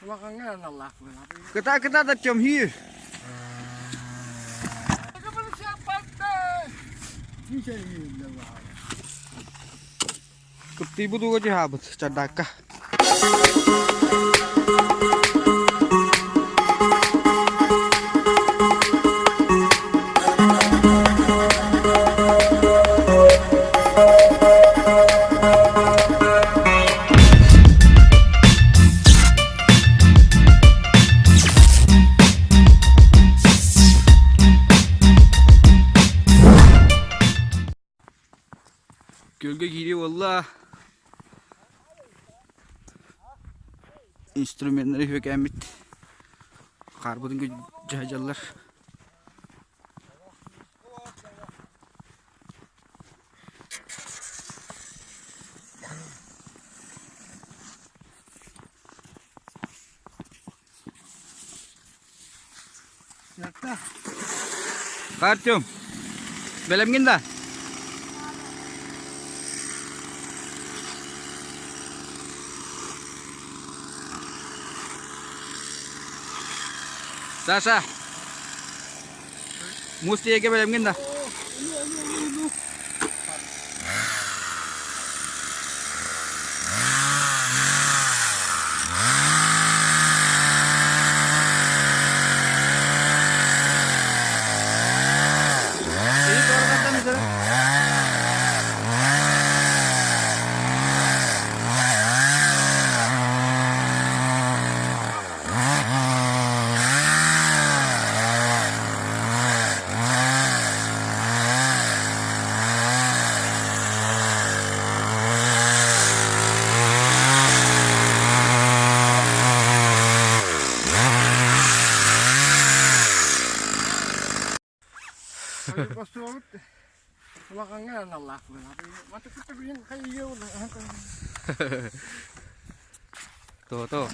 Улахаҥҥа аналлаах буолар. Кыта кыта да чөмһүүр. Кыптыйбыт ууга дьаһаабыт чардаакка. Күөлгэ киирии буолла. Инструменнары үһүкээммит хаарбытын дьаһайдьаллар. Артем, бэлэмҥин да? Саша, муус тиэйгэ бэлэмҥин да? Бостуобут улахаҥҥа аналлаах То-то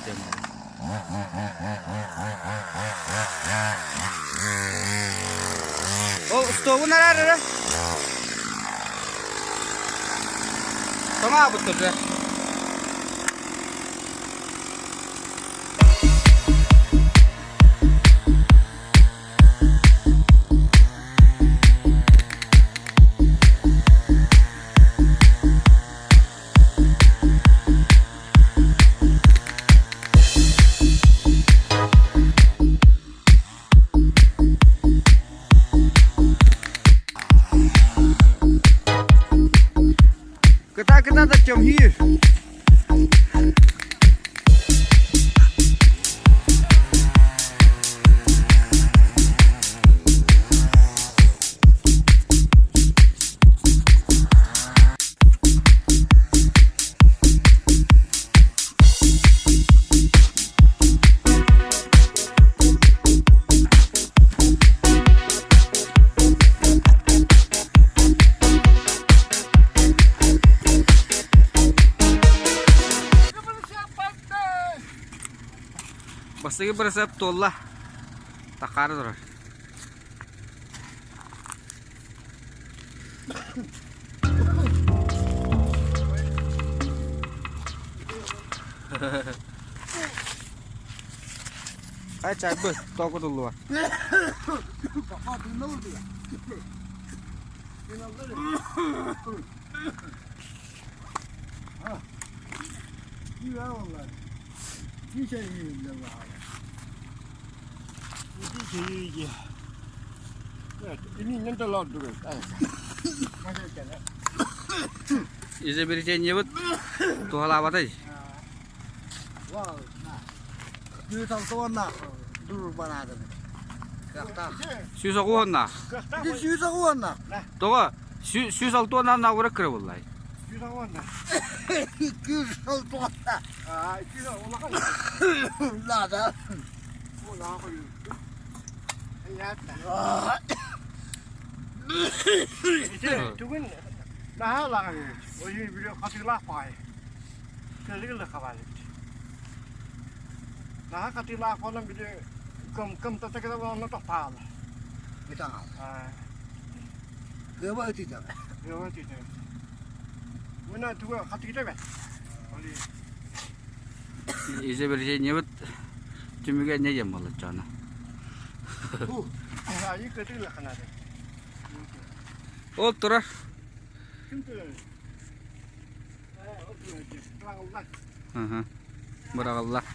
Ол столун араар эрэ. Тоҥаабыт турда. Кыта-кыта да чөмһүүр. Бастакы бырасыап туолла. Такаары турар. Хай чайбы, току туллуа. Изобретениебыт туһалаабатай? 160 Тоҕо? 160 ура кыра буллай. Түгүн наһаа улахан ойуу били хатыылаах баҕайы. Кэлигил хабаалыт. Наһаа хатыылаах буолан били кым кымтата кыра буолан тохтаалы. Итаҕал. Кыаба ытыта. Кыаба ытыта. Мына туга хатыыта бэ. Изобретениебыт. Түмүгэ не диэн буолла дьоно. Айыы кытыылы ханады. Ол турар. Ким турар? Быраҕыллар. Быраҕыллар.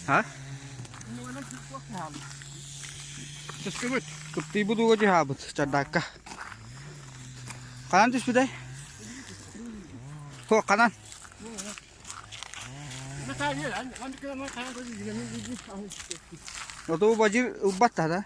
А? Түскүбүт. Кыптыйбыт ууга дьаһаабыт чардаакка. Ханан түспүтэй? Суох, ханан? Оту бадьыр ылбат да?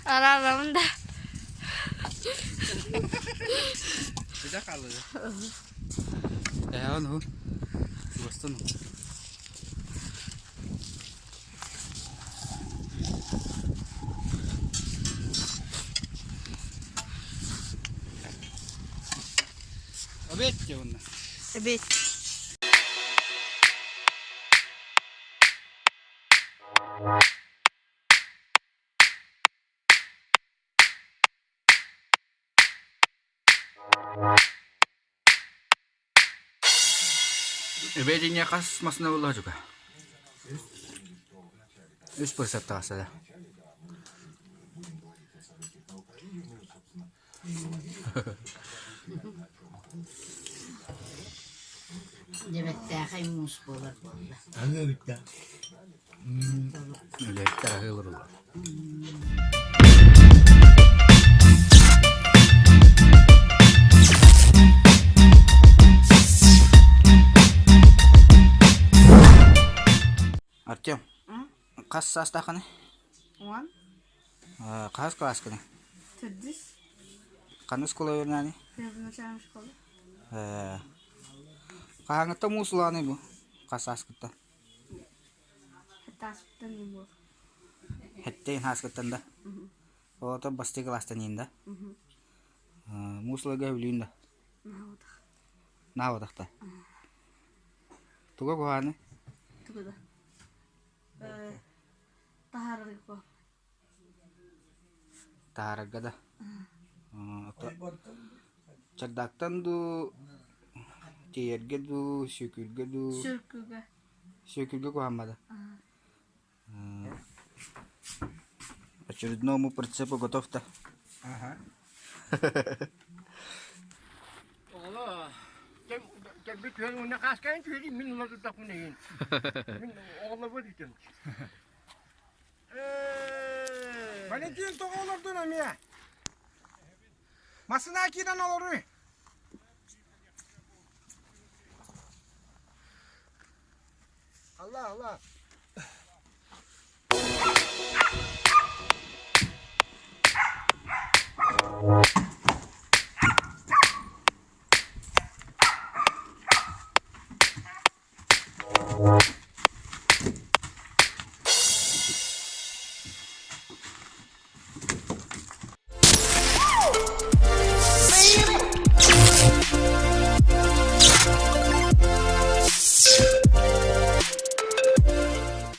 Араарабын да. Сидэ хааллыга. Эһэҕин уһун. Чугастан уһун. Обед уонна. Обед. Эбиэдинньэ хас масына буолла дьука? Үс процент таҕыста да. Дьэбэттээхэй муус буолар буолла. Үлэһиттэр аһыы олороллор. Артем, хас саастааххыный? Уон. Хаһыс кылааскыный? Төрдүс. Ханна школа үөрэнээний? Первоначальная школа. Хаһааҥҥыттан муус улааный бу? Хас сааскыттан? Хаттааспыттан иин буол. Хэттэ сааскыттан да? Оҕото бастакы кылаастан иин да? Муус уларга сөбүлүүн да? Наһаабатах. Наһаабатах да? Туга куһаҕаный? Туга да. Таһаарарга куһаҕан. Таһаарарга да? Чардаактан дуу, тиэйэргэ дуу, сүөкүүргэ дуу? Сүөкүүгэ. Сүөкүүргэ куһааммата? Очередному прицепу готов-то? Ага. Оҕолор, кэлбит түһэн уонна хааскайан түһэрин мин ыла турдахпын эйин. Мин оҕолорбор үтүм. Валентин тоҕо олордун эмиэ? Массыына киирэн олоруй. Allah Allah.